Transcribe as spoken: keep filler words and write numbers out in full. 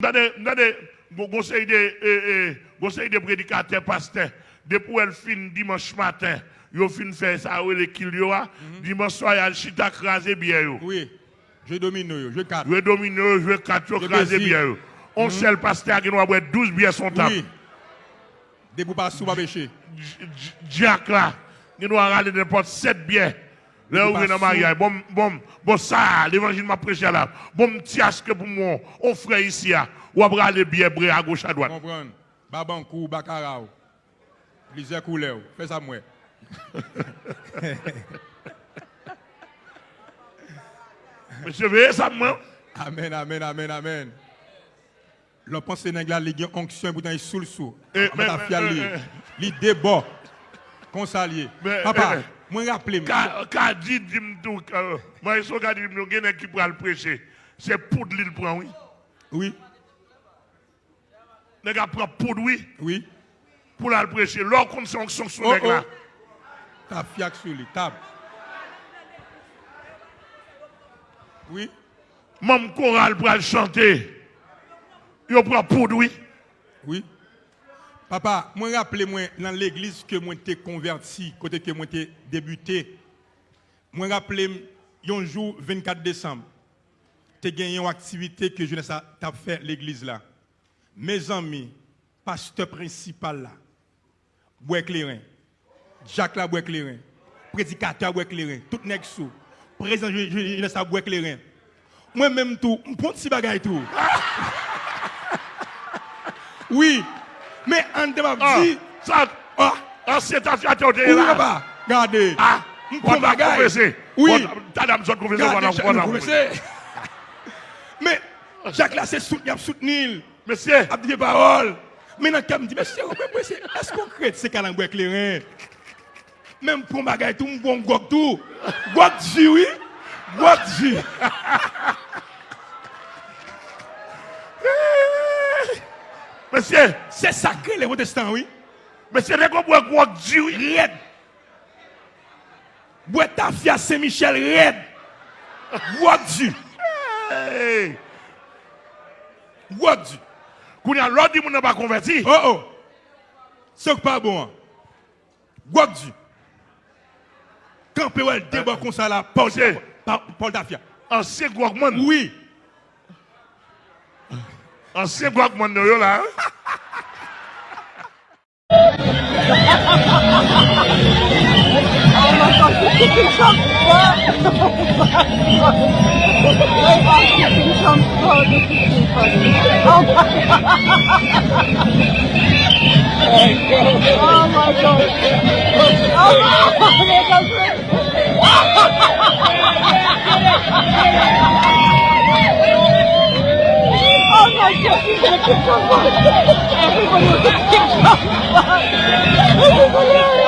Tande, tande, gon, gon seri de, e, e, gon seri de predikatè, pastè, depi w wè l fin dimanch maten, yo fin fè sa yo rele kil yo a, dimanch swa y al chita kraze byè yo. Wi. Jwe domino yo, jwe kat. Jwe domino yo, jwe kat yo, kraze byè yo. On sèl pastè a gen dwa bwè douz byè sou on tab. Wi. Depi w pa sou, pa peche. Dj-, dj-, djak la gen dwa rale nenpòt sèt byè. Lè yo rive nan maryaj, bon, bon, bon, sa, levanjil m ap preche a la, bon, m ti achte pou mwen, on frè isi a, w ap rale byè bre agoch adwat. Konprann. Babankou, bakaraw. Plizyè koulè, w fè sa m wè. Mesye, veye sa m wè. Amèn, amèn, amèn, amèn. Lè w panse nèg la, li gen onksyon, epoutan li sou l sou. Anba tafya li. Li debò. Konsa l ye. Papa, mwen raple m. Ka, Kadi di m tou, ka, Maestro Kadi di m tou, gen nèg ki pral preche. Se poud li l pran, wi. Wi. Nèg ap pran poud, wi. Wi. Pou l al preche. Lè w konn se onksyon k sou nèg la. Tafya k sou li, tab. Wi. Manm koral pral chante. Yo pran poud, wi. Wi. Papa, mwen raple mwen nan legliz ke mwen te konvèti, kote ke mwen te debite. Mwen raple m yon jou vennkat desanm, te gen yon aktivite ke jenès la t ap fè legliz la. Mezanmi, pastè prensipal la bwè kleren. Djak la bwè kleren. Predikatè a bwè kleren. Tout nèg sou. Prezidan je-, je-, jenès la bwè kleren. Mwen menm tou, m pran ti bagay tou. Wi. Men anndan m ap di. Sa, ansyen tafyatè w te ye la. Wi, papa. Gade. M pran bagay. Wi. Gade, Djak nou konfese. Men Djak la se soutni ap soutni l. Mesye. Ap di vye pawòl. Men nan kè m di, mesye, ou menm, mesye, èske w krèt se kalan bwè kleren? Men m pran bagay tou, m pran gwòg tou. Gwòg di wi. Gwòg di. Mesye. Se sa k rele pwotestan wi. Mesye, nèg yo bwè gwòg di wi. Rèd. Bwè tafya Sen Michèl rèd. Gwòg di. Hey! Gwòg di. Kounye a, lè w di moun nan pa konvèti. Oh, oh. Se w k pa bon an. Gwòg di. Kanpe wè l debò konsa la, pa w tafya. Pa, pa w tafya. Ansyen gwògmann. Wi. Ansyen gwògmann nou yo la, hein? Oh my God. Oh my God. Oh my God, he's gonna kick somebody. Everybody was gonna kick somebody. This is hilarious.